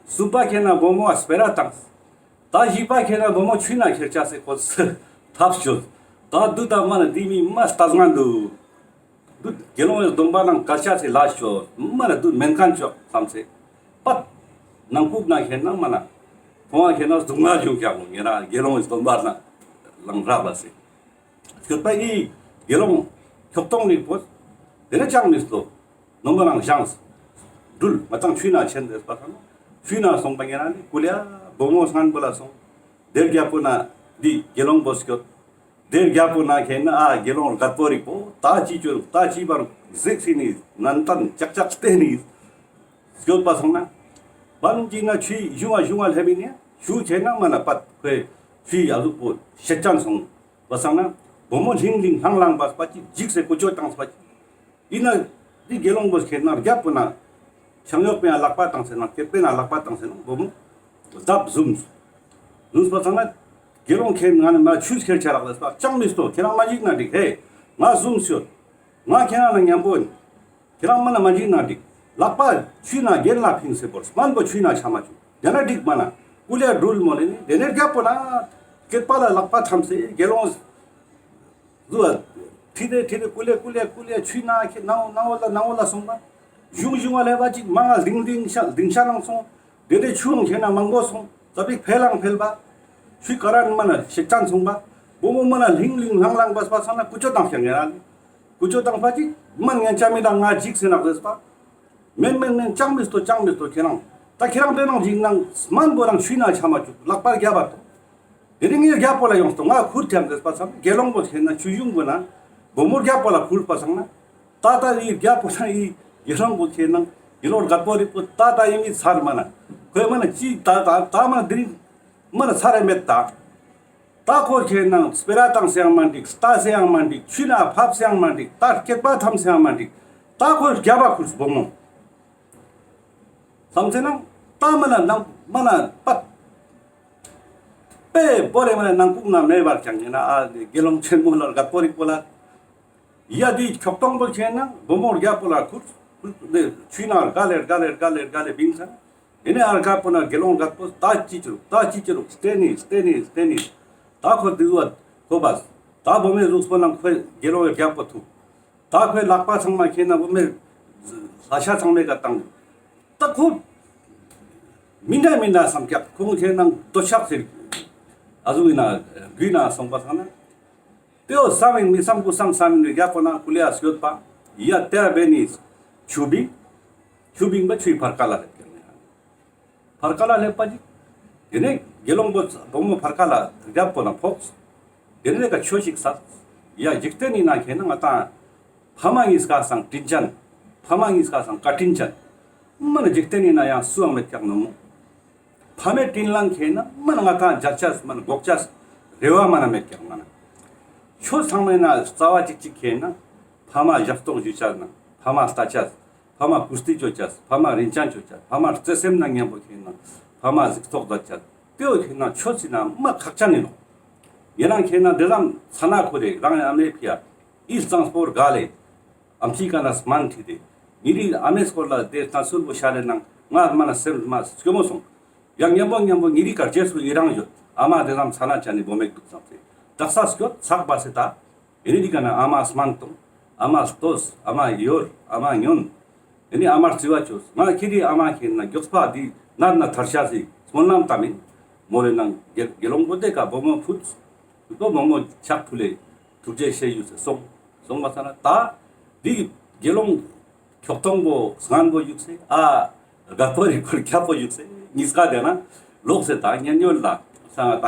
གསུམ་པ་ཁེན་ན་བུ་མོ་ཨ་སྤེ་ར་བཏང་། ད་བཞི་པ་ཁེན་ན་བུ་མོ་ཆུ་ན་ཁྱེར་ཆ་སེ་ཁོ་ཐབས་ཅོ། ད་དུ་ད་མ་ན་འདི་མི་མ་ལྟ་ཟང་འདུག་དུ་དགེ་སློང་གི་སྡོམ་པ་ནང་ཀ་ཆ་སེ་ལ་ཅོ་མ་ན་དུ་མེན་ཁན་ཅོ་བསམ་སེ། པད། ནང་ཁུག་ན་ཁེན་ན་མ་ན། ཁོང་ཁེན་ན་སྡུག་བསྔལ་བྱུང་ཀྱག་ལོ་ཉེ་རང་དགེ་སློང་གི་སྡོམ་པ་ནང་ལངས་རག་ལ་སེ། སྐྱོད་པ་ཨི་དགེ་སློང་ཁྱོག་ཐོང་རིག་པོ། དེ་ནས་ཅང་མི་སྟོ། ནོམ་པ་ནང་བཞེངས། འགྲུལ་མ་ཏང་ཆུ་ན་ཆེན་དེ་པ་ཁ་ན། ཆུ་ན་སོང་པ་ཉེ་རང་ནི་ཀུ་ལེ་བུ་མོ་སྔན་པོ་ལ་སོང་། དེ་རྒྱལ་པོ་ན་འདི་དགེ་སློང་པོ་སྐྱོད། དེ་རྒྱལ་པོ་ན་ཁེན་ན་ཨ་དགེ་སློང་རྒད་པོ་རིག་པོ་ད་ཅི་ཅོ་ད་ཅི་བར་གཟིགས་སི་ནི་ནན་ཏན་ཅག་ཅག་སྟེ་ནི། སྐྱོད་པ་སང་ན། བན་ཅིག་ན་ཆུའི་གཞུང་བ་གཞུང་བ་ལྷེབ་ཨིན་ནི་ཆུ་ཁྱེར་ན་མ་ན་པད་ཁོའི་ཆུའི་ཨ་ཟུག་པོ་ཤེད་ཅན་སོང་པ་སང་ན། བུ་མོ་ལྷིང་ལྷིང་ལྷང་ལྷང་བས་པ་ཅིག་འཇིགས་སེ་ཀུ་ཅོ་བཏང་པ་ཅིག་ཨིན་ན། འདི་དགེ་སློང་པོ་ཁྱེར་ན་རྒྱབ་པོ་ན་ཤང་ཡོག་པེ་ཡང་ལག་པ་བཏང་སེ་ན་སྐེད་པེ་ན་ལག་པ་བཏང་སེ་ན་བུ་མོ་ལྡབ་ཟུམས། ཟུམས་པ་སང་ན་དགེ་སློང་ཁྱེར་ན་མ་ཆུ་ཁྱེར་ཆ་རག་ལས་པ་ཅང་མི་སྟོ། ཁྱེད་རང་མ་འཇིགས་ན་འགྲིག་ཧེ། ང་ཟུམས་ཡོད། ང་ཁྱེད་རང་ལ་མཉམ་པོ་ཨིན། ཁྱེད་རང་མ་ན་མ་འཇིགས་ན་འགྲིག། ལག་པ་ཆུའི་ནང་གྱེན་ལ་ཕིངས་སེ་བོར། སྨན་པོ་ཆུའི་ནང་ཆ་མ་བཅུག། དེ་ན་འགྲིག་མ་ན་ཀུ་ལེ་འགྲུལ་མོ་ལེ་ནི་དེ་ནས་རྒྱབ་པོ་ན་སྐེད་པ་ལ་ལག་པ་འཐམས་སེ་དགེ་སློང་ཟུ་བ་ཁྲིད་དེ་ཁྲིད་དེ་ཀུ་ལེ་ཀུ་ལེ་ཀུ་ལེ་ཆུའི་ནང་ཁྱེར་ནང་ནང་འོག་ལ་ནང་འོག་ལ་སོང་པ། གཞུང་གཞུང་བ་ལྷེབ་པ་ཅིག་མ་ང་ལྡིང་ལྡིང་ཤ་ལྡིང་ཤ་ནང་སོང་། དེ་དེ་ཆུའང་ཁྱེར་ན་མང་པོ་སོང་། ཙ་པིག་འཕེལ་ལང་འཕེལ་བ། ཆུའི་ཀ་ར་མ་ན་ཤེད་ཅན་སོང་པ། བུ་མོ་མ་ན་ལྷིང་ལྷིང་ལྷང་ལྷང་བས་པ་སང་ན་ཀུ་ཅོ་བཏང་ཤ་ངེ་ར་ནི། ཀུ་ཅོ་བཏང་པ་ཅིག་མ་ཉན་ཆ་མི་དང་ང་འཇིགས་སེ་ནག་ཟེར་པ། མེན་མེན་མེན་ཅང་མི་སྟོ་ཅང་མི་སྟོ་ཁྱེད་རང་། ད་ཁྱེད་རང་པེ་མང་འཇིགས་ནང་སྨན་པོ་རང་ཆུའི་ནང་ཆ་མ་བཅུག། ལག་པར་རྒྱབ་པ་ཏོ། དེ་ནི་ངའི་རྒྱབ་པོ་ལ་ཡོངས་ཏོ་ང་ཁུར་ཐེམ་ཟེར་པ་སང་དགེ་སློང་པོ་ཁྱེར་ན་ཆུ་གཞུང་པོ་ན་བུ་མོ་རྒྱབ་པོ་ལ་ཁུར་པ་སང་ན། ད་ད་ཡི་རྒྱབ་པོ་ན་ཡི་དགེ་སློང་པོ་ཁྱེར་ན་དགེ་སློང་རྒད་པོ་རིག་པོ་ད་ད་ཡི་མི་ཚར་མ་ན། ཁོས་མ་ན་ཅི་ད་ད་ད་མ་ན་དེ་རིང་མ་ན་ཚར་རེ་མེད་ད། ད་ཁོ་ཁྱེར་ན་སྤེ་ར་བཏང་སེ་ཡང་མ་འགྲིག། ལྟ་སེ་ཡང་མ་འགྲིག། ཆུའི་ནང་ཕབ་སེ་ཡང་མ་འགྲིག། ད་སྐེད་པ་འཐམས་སེ་ཡང་མ་འགྲིག། ད་ཁོས་རྒྱབ་པ་ཁུར་བུ་མོ། བསམ་སེ་ན་ད་མ་ན་ནང་མ་ན་པད་པེ་བོ་རེ་མ་ན་ནང་ཁུག་ན་མེ་བར་ཀྱང་ཡིན་ན་ཨ་དགེ་སློང་ཆེན་མོ་ལ་རྒད་པོ་རིག་པོ་ལ། ཡ་དེ་ཁྱོག་ཐོང་པོ་ཁྱེར་ན་བུ་མོ་རྒྱབ་པོ་ལ་ཁུར་ཁུར་དེ་ཆུའི་ནང་ག་ལེར་ག་ལེར་ག་ལེར་ག་ལེར་བིང་ས། དེ་ནས་ཨ་རྒད་པོ་ན་དགེ་སློང་རྒད་པོ་ད་ཅི་ཅི་རུག་ད་ཅི་ཅི་རུག་སྟེ་ནི་སྟེ་ནི་སྟེ་ནི། ད་ཁོ་དེ་བ་ཁོ་བས། ད་བུ་མོའི་གཟུགས་པོ་ནང་ཁོའི་དགེ་སློང་རྒྱབ་པོ་ཐུག། ད་ཁོའི་ལག་པ་ཚང་མ་ཁྱེར་ན་བུ་མོའི་ལ་ཤ་ཚང་མའི་ཀ་བཏང་། ད་ཁོ་མི་འདྲ་མི་འདྲ་བསམ་ཀྱག་ཁོང་ཁྱེར་ན་དོ་ཆག་ཟེར། ཨ་ཟུག་ཡིན་ན་རྒྱུས་ན་སོང་པ་སང་ན། དེའོ་བསམ་ཡིན་མི་བསམ་ཀུ་བསམ་བསམ་ཡིན་རྒྱབ་པོ་ན་ཀུ་ལེ་ཡ་སྐྱོད་པ། ཡ་དེ་བས་ནི་ཆུ་བིང་། ཆུ་བིང་པ་ཆུའི་ཕར་ཀ་ལ་ལེབ་ཀྱག་ནི། ཕར་ཀ་ལ་ལེབ་པ་ཅིག། དེ་ནས་དགེ་སློང་པོ་བུ་མོ་ཕར་ཀ་ལ་རྒྱབ་པོ་ན་ཕོགས། དེ་ནས་ཀ་ཆོས་ཤིག་ས། ཡ་འཇིག་རྟེན་ནི་ན་ཁྱེར་ན་ང་ཏང་ཕ་མ་གཉིས་ཀ་སང་དྲིན་ཅན། ཕ་མ་གཉིས་ཀ་སང་བཀའ་དྲིན་ཅན། མ་ན་འཇིག་རྟེན་ནི་ན་ཡང་སུའང་མེད་ཀྱག་ནོ་མོ། ཕ་མའི་དྲིན་ལན་ཁྱེར་ན་མ་ན་ང་ཏང་མཇལ་ཆས་མ་ན་འགོག་ཆས་རེ་བ་མ་ན་མེད་ཀྱག་མ་ན། ཆོས་ཚང་མའི་ན་རྩ་བ་གཅིག་གཅིག་ཁྱེར་ན་ཕ་མ་ཞབས་ཏོག་ཞུ་ཆས་ན་ཕ་མ་ལྟ་ཆས། ཕ་མ་གུས་བརྩི་ཅོ་ཆས། ཕ་མ་རིན་ཆེན་ཅོ་ཆས། ཕ་མ་བརྩེ་སེམས་ན་མཉམ་པོ་ཁྱེར་ན་ཕ་མ་གཟིགས་རྟོག་མཛད་ཆས། དེའོ་ཁྱེར་ན་ཆོས་ཟེར་ན་མ་ཁག་ཅན་ཡིན་ནོ། ཡིན་ན་ཁྱེར་ན་དེ་ཙམ་ཚ་ན་ཁོ་རེ་རང་ཡང་མེད་ཕི་ཡ། ཨི་གཙང་སྤོར་ག་ལེ། ཨམ་ཆི་ཀ་ན་སྨན་ཁྲིད་དེ། ཉེ་རི་ཨ་མའི་སྐོར་ལ་དེ་ལྟ་ཚུལ་པོ་ཤར་རེ་ནང་ང་མ་ན་སེམས་མ་སྐྱོ་མོ་སོང་། ཡང་མཉམ་པོ་མཉམ་པོ་ཉེ་རི་ཀ་རྗེས་སུ་ཡི་རང་ཡོད། ཨ་མ་དེ་ཙམ་ཚ་ན་ཅན་ནི་བུ་མེད་འདུག་བསམ་སེ། དག་ས་སྐྱོད་ཚག་པ་སེ་ད། ཨེ་ནི་འདི་ག་ན་ཨ་མ་སྨན་གཏོང་། ཨ་མ་ལྟོས། ཨ་མ་ཡོར། ཨ་མ་ཉོན། ཨེ་ནི་ཨ་མར་བརྩི་བ་ཅོས། ང་ཁྱེད་དེ་ཨ་མ་ཁྱེད་ན་མགྱོགས་པ་འདི་ནར་ན་ཐར་ཤ་སི་སྨོན་ལམ་བཏབ་མིན། མོ་རེ་ནང་དགེ་དགེ་སློང་པོ་དེ་ཀ་བུ་མོ་ཕུད། ཡུ་ཏོ་མོ་མོ་ཕྱག་ཕུལ་ལེ་ཐུགས་རྗེ་ཆེ་ཞུས་སེ་སོང་། སོང་བ་ས་ན་ད་འདི་དགེ་སློང་ཁྱོག་ཐོང་པོ་སྔན་པོ་ཡུག་སེ་ཨ་རྒད་པོ་རིག་པོ་རྒྱབ་པོ་ཡུག་སེ་གཉིས་ཀ་དེ་ན་ལོག་སེ་ད་ཉན་ཡོད་ལ་ས་ང་ད་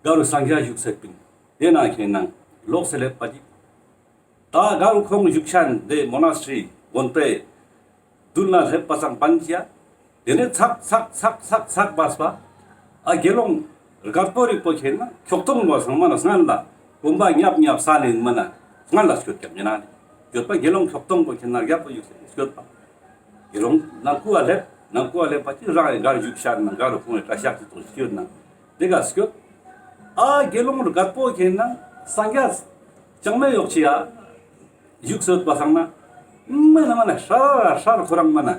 ག་རུ་སངས་རྒྱས་བཞུགས་སེ་པིན། དེ་ན་ཁྱེད་ནང་ལོག་སེ་ལེབ་པ་ཅིག། ད་ག་རུ་ཁོང་བཞུགས་ཤན་དེ་མོ་ན་སི་ཊི་རི་དགོན་པའི་མདུན་ན་ལེབ་པ་སང་པན་ཅི་ཡ། དེ་ནས་ཚག་ཚག་ཚག་ཚག་ཚག་བས་པ། ཨ་དགེ་སློང་རྒད་པོ་རིག་པོ་ཁྱེད་ན་ཁྱོག་ཐོང་པོ་སང་མ་ན་སྔན་ལ་གོམ་པ་ཉབ་ཉབ་ས་ལེན་མ་ན་སྔན་ལ་སྐྱོད་ཀྱག་ཉེ་ན་ནི་སྐྱོད་པ་དགེ་སློང་ཁྱོག་ཐོང་པོ་ཁྱེད་ན་རྒད་པོ་ཡུག་སེ་སྐྱོད་པ། དགེ་སློང་ནང་ཁུ་བ་ལེབ། ནང་ཁུ་བ་ལེབ་པ་ཅི་རང་ཡི་གར་བཞུགས་ཤར་ན་ག་རུ་ཁོང་ཡི་གྲྭ་ཤག་ཅི་ཏོ་སྐྱོད་ན་དེ་ག་སྐྱོད། ཨ་དགེ་སློང་རྒད་པོ་ཁྱེད་ན་སངས་རྒྱས་ཅང་མེ་ཡོག་ཅི་ཡ་བཞུགས་སོད་པ་སང་ན་མ་ན་མ་ན་ཧྲ་ར་ཧྲ་ཁོ་རང་མ་ན་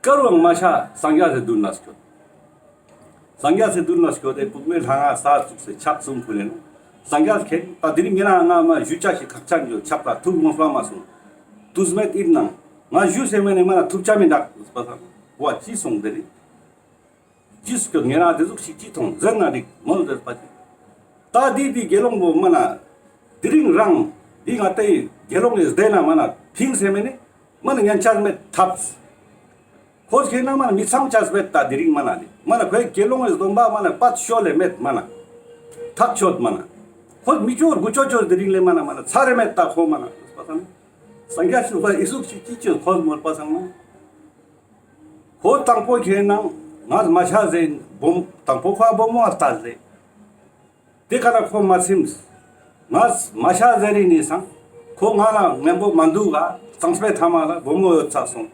ཀ་རུའང་མ་ཤ་སངས་རྒྱས་སི་མདུན་ན་སྐྱོད། སངས་རྒྱས་སི་མདུན་ལ་སྐྱོད་དེ་བུད་མེད་ལྷ་ང་ས་བཙུགས་སེ་ཕྱག་གསུམ་ཕུལ་ལེ་ནོ། སངས་རྒྱས་ཁྱེད་ད་དེ་རིང་ཉེ་རང་ང་མ་ཞུ་ཆ་ཞིག་ཁག་ཅན་ཡོད་ཆག་ད་ཐུགས་དགོངས་པ་མ་སོང་། དུས་མེད་ཨིན་ནང་ང་ཞུ་སེ་མེ་ནེ་མ་ན་ཐུབ་ཆ་མི་འདུག་པ་སང་བ་ཅི་སོང་དེ་རིང་། ཅི་སྐྱོད་ཉེ་རང་དེ་ཟུག་ཞིག་ཅི་ཐོང་ཟེར་ན་འགྲིག་མོལ་ཟེར་པ་ཅི། ད་དེ་དེ་དགེ་སློང་པོ་མ་ན་དེ་རིང་རང་དེ་ང་ཏེ་དགེ་སློང་ངི་སྡེ་ན་མ་ན་ཕིང་སེ་མེ་ནེ་མ་ན་ཉན་ཆ་མེད་ཐབས། ཁོ་ཁྱེད་ན་མ་ན་མི་ཚང་ཆ་སྦེད་ད་དེ་རིང་མ་ན་ལེ། མ་ན་ཁོའི་དགེ་སློང་ངི་སྡོམ་པ་མ་ན་པད་ཤོ་ལེ་མེད་མ་ན། ཐག་ཆོད་མ་ན། ཁོ་མི་ཅོ་རྒུ་ཅོ་ཅོ་དེ་རིང་ལེ་མ་ན་མ་ན་ཚ་རེ་མེད་ད་ཁོ་མ་ན། སངས་རྒྱས་ཞུ་བ་ཨི་ཟུག་ཅིག་ཅི་ཅོ་ཁོ་མོལ་པ་སང་ན། ཁོ་དང་པོ་ཁེ་ནང་ང་མ་ཤ་ཟེར་བུ་མོ་དང་པོ་ཁོ་བུ་མོ་ཨ་ལྟ་ཟེར། དེ་ཀ་ན་ཁོ་མ་ཚིམས། ང་མ་ཤ་ཟེར་རི་ནི་སང་ཁོ་ང་ལ་ངན་པོ་མ་འདུག་ག་གཙང་སྤེ་ཐ་མ་ལ་བུ་མོ་ཡོད་ཚ་སོང་།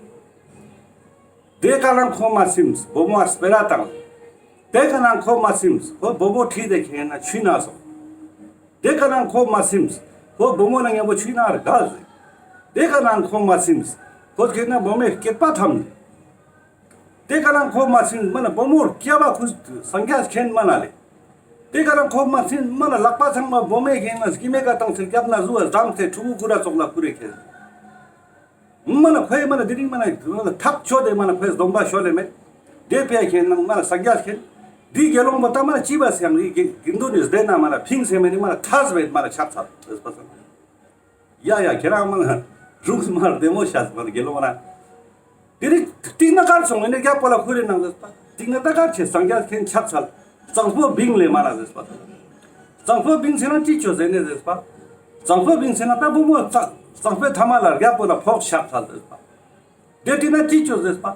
དེ་ཀ་ན་ཁོ་མ་ཚིམས་བུ་མོ་ཨ་སྤེ་ར་བཏང་། དེ་ཀ་ན་ཁོ་མ་ཚིམས་ཁོ་བུ་མོ་ཁྲིད་དེ་ཁེ་ན་ཆུ་ན་སོང་། དེ་ཀ་ན་ཁོ་མ་ཚིམས་ཁོ་བུ་མོ་ན་ངན་པོ་ཆུ་ན་ར་ག་ཟེར། དེ་ཀ་ན་ཁོ་མ་ཚིམས་ཁོ་ཁེ་ན་བུ་མོའི་སྐེད་པ་ཐམ། དེ་ཀ་ན་ཁོ་མ་ཚིམས་མ་ན་བུ་མོར་སྐྱ་བ་ཁུ་སངས་རྒྱས་མཁྱེན་མ་ན་ལེ། དེ་ཀ་ན་ཁོ་མ་ཚིམས་མ་ན་ལག་པ་ཚང་མ་བུ་མོའི་ཁེ་ན་སྐྱི་མེ་ཀ་བཏང་སེ་རྒྱབ་ན་ཟུ་བ་བསྡམས་སེ་ཕྲུ་གུ་ཁུ་ར་ཙོགས་ལ་ཁུ་རེ་ཁེ། མ་ན་ཁོའི་མ་ན་དེ་རིང་མ་ན་ཐག་ཆོད་དེ་མ་ན་ཁོའི་སྡོམ་པ་ཤོ་ལེ་མེད། དེ་ཕེ་ཁེ་ན་མ་ན་སངས་རྒྱས་ཁེ། དེ་དགེ་སློང་པོ་ད་མ་ན་ཅི་བ་སེ་ཡང་དགེ་དགེ་འདུན་ནི་སྡེ་ན་མ་ན་ཕིང་སེ་མེད་ནི་མ་ན་ཐར་སེ་མེད་མ་ན་ཆགས་ཚར་ཟེར་པ་སང་། ཡ་ཡ་ཁྱེད་རང་མ་ན་རུང་མ་ན་བདེ་མོ་ཤ་ཟེར་མ་ན་དགེ་སློང་མ་ན། དེ་རིང་ཏིང་ན་དཀར་སོང་ཡིན་ན་རྒྱ་པོ་ལ་ཁུ་རེ་ནང་ཟེར་པ། ཏིང་ན་ད་དཀར་ཆེ་སངས་རྒྱས་མཁྱེན་ཆགས་ཚར། གཙང་པོ་བིང་ལེ་མ་ན་ཟེར་པ། གཙང་པོ་བིང་ཟེར་ན་ཅི་ཆོ་ཟེར་ནས་ཟེར་པ། གཙང་པོ་བིང་ཟེར་ན་ད་བུ་མོ་གཙང་གཙང་པོའི་ཐ་མ་ལ་རྒྱ་པོ་ལ་ཕོག་ཆགས་ཚར་ཟེར་པ། དེ་དེ་ན་ཅི་ཆོ་ཟེར་པ།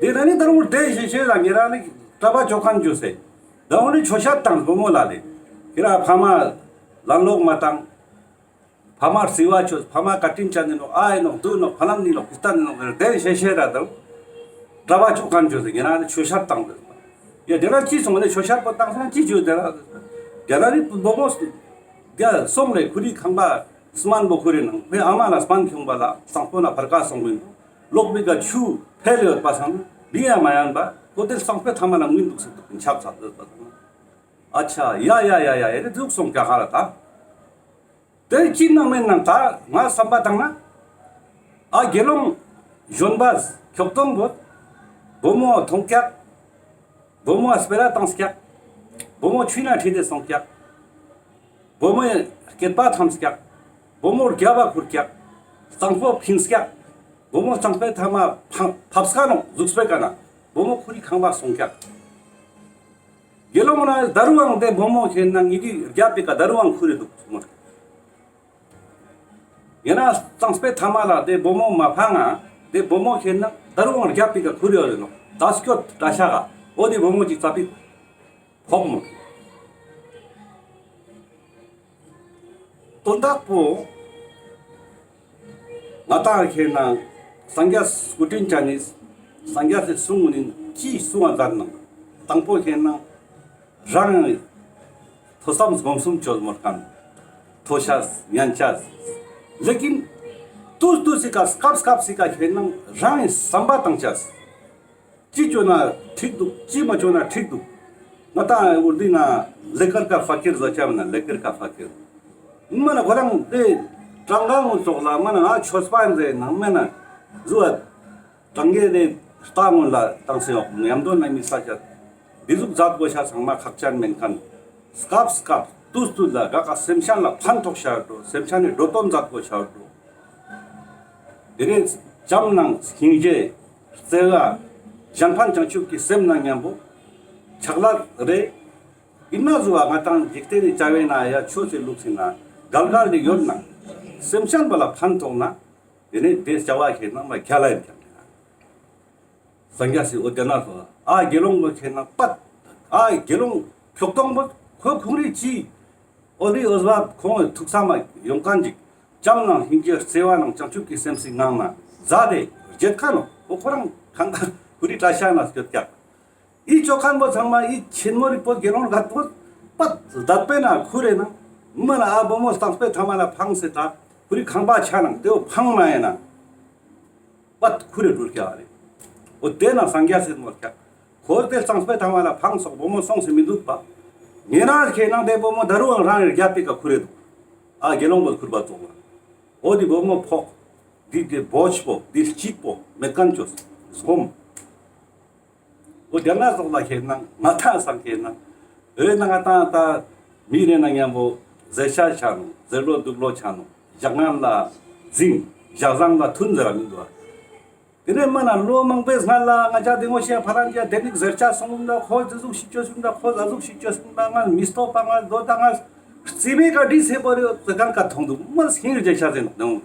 དེ་ན་ནི་ད་རུང་དེ་ཤེས་ཤེས་ལ་ཉེ་ར་ནི་གྲྭ་པ་ཆོ་མཁན་ཆོ་ཟེར། ད་རུང་ནི་ཆོས་ཤད་དང་བུ་མོ་ལ་ལེ། ཁྱེད་ར་ཕ་མ་ལན་ལོག་མ་བཏང་། ཕ་མར་བརྩི་བ་ཆོས་ཕ་མ་བཀའ་དྲིན་ཅན་ནི་ནོག་ཨ་ཡིན་ནོག་དུ་ནོག་ཕ་ལམ་ནི་ནོག་ཁི་སྟན་ནི་ནོག་དེ་ཤེས་ཤེས་ར་དང་། གྲྭ་པ་ཆོ་མཁན་ཆོ་ཟེར་ཉེ་ར་ནི་ཆོས་ཤད་དང་ཟེར། ཡ་དེ་ན་ཅི་སོང་ནི་ཆོས་ཤད་པོ་བཏང་སོང་ཅི་ཆོས་དེ་ར་ཟེར། དེ་ན་ནི་བུ་མོ་རྒྱ་སོང་ལེ་ཁུ་རི་ཁང་པ་སྨན་པོ་ཁུ་རི་ནང་ཕེ་ཨ་མ་ལ་སྨན་ཁྱོང་པ་ལ་གཙང་པོ་ན་ཕར་ཀ་སོང་གིན་ལོག་པི་ཀ་ཆུ་ཕེ་ལེ་ཡོད་པ་སང་ལི་ཡ་མ་ཡན་པ་ཁོ་དེ་གཙང་པོའི་ཐ་མ་ལ་ངུན་འདུག་སེ་འདུག་ཆགས་ཚར་ཡོད་པ་སང་། ཨ་ཆ་ཡ་ཡ་ཡ་ཡ་ཡ་དེ་འདུག་སོང་ཀྱག་ཧ་ར་ད། དེ་ཅི་ནང་མེད་ནང་ད་ང་བསམ་པ་བཏང་ན། ཨ་དགེ་སློང་གཞོན་པ་ཁྱོག་ཐོང་བོ། བུ་མོ་ཐོང་ཀྱག་བུ་མོ་སྤེ་ར་བཏང་ཀྱག་བུ་མོ་ཆུ་ན་ཁྲིད་དེ་སོང་ཀྱག་བུ་མོའི་སྐེད་པ་ཐམས་ཀྱག་བུ་མོར་རྒྱ་བ་ཁུར་ཀྱག་གཙང་པོ་ཕིངས་ཀྱག་བུ་མོ་གཙང་པོའི་ཐ་མ་ཕ་ཕབ་སྐ་ནོག་གཟུགས་པོའི་ཀ་ན་བུ་མོ་ཁུ་རི་ཁང་པ་སོང་ཀྱག་དགེ་སློང་ན་ད་རུང་ཡང་དེ་བུ་མོ་ཁེ་ན་ངེ་གི་རྒྱབ་པི་ཀ་ད་རུང་ཡང་ཁུ་རེ་འདུག་མོ། ཡིན་ན་གཙང་པོའི་ཐ་མ་ལ་དེ་བུ་མོ་མ་ཕང་ང་དེ་བུ་མོ་ཁེ་ན་ད་རུང་ཡང་རྒྱབ་པི་ཀ་ཁུ་རེ་ཡོད་ནོག་ད་སྐྱོད་ད་ཤ་ག་འོ་དེ་བུ་མོ་ཅིག་ཙ་པིག་ཕོག་མོ། དོན་དག་པོ། ང་ཏང་ཁེ་ན་སངས་རྒྱས་སྐུ་དྲིན་ཅན་ནི་སངས་རྒྱས་སི་གསུང་ངུ་ནི་ཅི་གསུང་བ་མཛད་ནང་དང་པོ་ཁེ་ན་རང་ཐོས་བསམ་སྒོམ་གསུམ་བཅོས་མོར་ཁན་ཐོས་ཤ་ཉན་ཤ་ལེ་ཀིན་ཏུས་ཏུས་སི་ཀ་སྐབས་སྐབས་སི་ཀ་ཁེ་ན་རང་བསམ་པ་བཏང་ཤ། ཅི་བཅོ་ན་འགྲིག་འདུག་ཅི་མ་བཅོ་ན་འགྲིག་འདུག་ང་ཏང་འུར་དི་ན་ལེ་ཀར་ཀ་ཕ་ཀིར་ཟ་ཆ་མ་ན་ལེ་ཀར་ཀ་ཕ་ཀིར། མ་ན་ཁོ་རང་དེ་གྲངས་ཀ་ངོ་ཙོགས་ལ་མ་ན་ང་ཆོས་པ་ཡིན་ཟེར་ནང་མེད་ན་ཟུ་བ་གྲངས་ཀའི་དེ་རྟ་ངོ་ལ་བཏང་སེ་ཡོག་ཉམས་དོན་ན་མི་ས་ཆ་འདི་ཟུག་མཛད་དགོས་ཤ་ཚང་མ་ཁག་ཅན་མེན་ཁན་སྐབས་སྐབས་ཏུས་ཏུས་ལ་ག་ཀ་སེམས་ཅན་ལ་ཕན་ཐོགས་ཤ་འགྲོ་སེམས་ཅན་ནི་འགྲོ་དོན་མཛད་དགོས་ཤ་འགྲོ། དེ་ནས་བྱམས་ནང་སྙིང་རྗེ་བརྩེ་བ་གཞན་ཕན་བྱང་ཆུབ་ཀྱི་སེམས་ནང་མཉམ་པོ་ཆག་ལག་རེ་ཡིན་ན་ཟུ་བ་ང་ཏང་འཇིག་རྟེན་ནི་བྱ་བའི་ན་ཡ་ཆོས་སི་ལུགས་སི་ན་གལ་གལ་ལི་ཡོད་ན་སེམས་ཅན་པ་ལ་ཕན་ཐོགས་ན་དེ་ནས་དེ་བྱ་བ་ཁེ་ན་མ་རྒྱལ་ལ་ཡིན་ཀྱང་ན་སངས་རྒྱས་སི་འོ་དེ་ན་སོ་ཨ་དགེ་སློང་པོ་ཁེ་ན་པད་ཨ་དགེ་སློང་ཁྱོག་ཐོང་པོ་ཁོ་ཁོང་རི་ཅི། འོ་རི་འོ་ཟ་ཁོང་ཐུགས་ས་མ་ཡོང་མཁན་ཅིག་བྱམས་ནང་སྙིང་རྗེ་བརྩེ་བ་ནང་བྱང་ཆུབ་ཀྱི་སེམས་སི་ངང་ན་མཛད་དེ་བརྗེད་ཁ་ནོ་འོ་ཁོ་རང་གང་ག་ཁུ་རི་བཀྲ་ཤ་ན་སྐྱོད་ཀྱག་ཨི་ཅོ་མཁན་པོ་ཚང་མ་ཨི་ཆེན་མོ་རི་པོ་དགེ་སློང་ག་པོ་པད་དད་པས་ན་ཁུ་རེ་ན་མ་ན་ཨ་བུ་མོ་སྟངས་པའི་ཐ་མ་ལ་ཕངས་སེ་ད་ཁུ་རི་ཁང་པ་ཆ་ནང་དེ་བོ་ཕང་མ་ཡིན་ན། པད་ཁུ་རེ་འགྲུལ་ཀྱག་རེ། འོ་དེ་ན་སངས་རྒྱས་སི་མོ་ཀྱག་ཁོ་དེ་གཙང་པའི་ཐ་མ་ལ་ཕངས་སོག་བུ་མོ་སོང་སེ་མི་འདུག་པ། ཉེ་རང་ཁེ་ནང་དེ་བུ་མོ་ད་རུང་རང་རེ་རྒྱབ་པི་ཀ་ཁུ་རེ་འདུག་ཨ་དགེ་སློང་པོ་ཁུར་པ་ཙོགས་ལ། འོ་དེ་བུ་མོ་ཕོག་འདི་དེ་བོ་ཆ་པོ་འདི་སྐྱིད་པོ་མེད་མཁན་ཅོས་སོམ། འོ་དེ་ན་ཙོགས་ལ་ཁེ་ནང་ང་ཏང་སང་ཁེ་ནང་འོ་ན་ང་ཏང་ད་མི་རེ་ན་མཉམ་པོ་ཟེར་ཆ་ཆ་ནོ་ཟེར་ལོ་འདུག་ལོ་ཆ་ནོ་ཞག་ངན་ལ་འཛིང་ཞག་བཟང་ལ་མཐུན་ཟེར་ར་མི་འདུག་ཨ། དེ་ནས་མ་ན་ལོ་མང་པོའི་སྔ་ལ་ང་ཅག་དེ་ངོ་ཤེས་ཕ་རན་ཅག་དེ་ནིག་ཟེར་ཆ་སོང་ལ་ཁོ་ཟ་ཟུག་ཤིག་ཅོ་སུན་ད་ཁོ་ཟ་ཟུག་ཤིག་ཅོ་སུན་ད་ང་མི་སྟོབས་པ་ང་ལོ་ད་ང་རྩིས་མེད་ཀ་འདྲི་སེ་བོ་རེ་ཟེར་མཁན་ཀ་མཐོང་འདུག་མ་སྙིང་རྗེ་ཆ་ཟེར་ནོ་ནོ།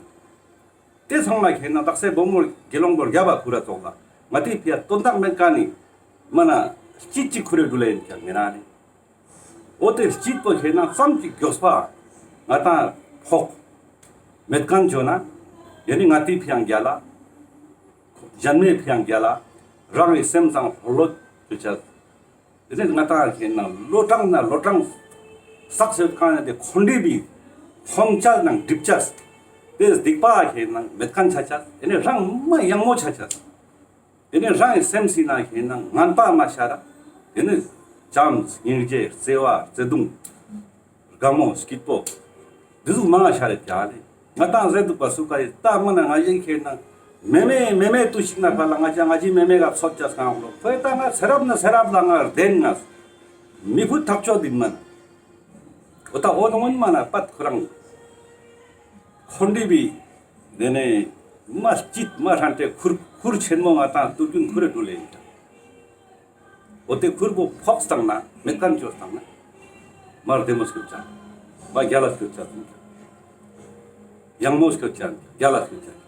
དེ་ཚང་མ་ཁེ་ན་དག་སེ་བུ་མོར་དགེ་སློང་པོར་རྒྱབ་པ་ཁུ་ར་ཙོགས་ལ། ང་ཏི་ཕི་ཡ་དོན་དག་མེད་ཀ་ནི་མ་ན་སྐྱིད་ཅིག་ཁུར་རེ་འགྲུལ་ལེ་ཡིན་ཀྱང་མེད་ན་ནི། འོ་དེ་སྐྱིད་པོ་ཁེ་ན་ཙམ་ཅིག་མགྱོགས་པ་ང་ཏང་ཕོག་མེད་ཀ་ན་འཇོ་ན་ཡ་ནི་ང་ཏི་ཕི་ཡང་རྒྱལ་ལ། གཞན་མའི་ཕི་ཡང་རྒྱལ་ལ། རང་གི་སེམས་སང་ལྷོད་ལྷོད་ཅོ་ཅེས། དེ་ནས་ང་ཏང་ཁེ་ན་ལོ་གྲངས་ན་ལོ་གྲངས་བསགས་ཡོད་ཀ་ནས་དེ་འཁོན་འགྲིབ་པའི་ཁོམ་ཅེས་ནང་འགྲིབ་ཅེས། དེ་སྡིག་པ་ཁེ་ན་མེད་ཀ་ན་ཆ་ཅེས། དེ་ནས་རང་མ་ཡང་མོ་ཆ་ཅེས། དེ་ནས་རང་གི་སེམས་སི་ན་ཁེ་ན་ངན་པ་མ་ཤར། དེ་ནས་བྱམས་སྙིང་རྗེ་བརྩེ་བ་བརྩེ་གདུང་དགའ་མོ་སྐྱིད་པོ་འདི་ཟུག་མང་ང་ཤར་རེ་ཀྱག་ལེ། ང་ཏང་ཟེར་འདུག་པ་སུ་ཀ་ཡི་ད་མ་ན་ང་ཡིན་ཁེ་ན་མེ་མེ་མེ་མེ་ཏུ་ཞིག་ན་ཕ་ལ་ང་ཅག་ང་ཅི་མེ་མེ་ག་ཚོད་ཅེས་གང་ལོ། ཁོས་ད་ང་ཚེ་རབས་ན་ཚེ་རབས་ལ་ང་བདེན་ང་མི་ཕུད་ཐག་ཆོད་ཡིན་མན། འོ་ད་འོ་ནོ་མན་མ་ན་པད་ཁོ་རང་འཁོན་འགྲིབ་པའི་དེ་ནས་མ་སྐྱིད་མ་ཧྲན་ཏེ་ཁུར་ཁུར་ཆེན་མོ་ང་ཏང་དུས་རྒྱུན་ཁུར་རེ་འགྲུལ་ལེ་ཡིན་ཀྱང་། འོ་དེ་ཁུར་པོ་ཕོག་བཏང་ན་མེད་ཀ་ན་ཅོ་བཏང་ན་མ་བདེ་མོ་སྐྱོད་ཅེས། མ་རྒྱལ་ལ་སྐྱོད་ཅེས། ཡང་མོ་སྐྱོད་ཅེས། རྒྱལ་ལ་སྐྱོད་ཅེས།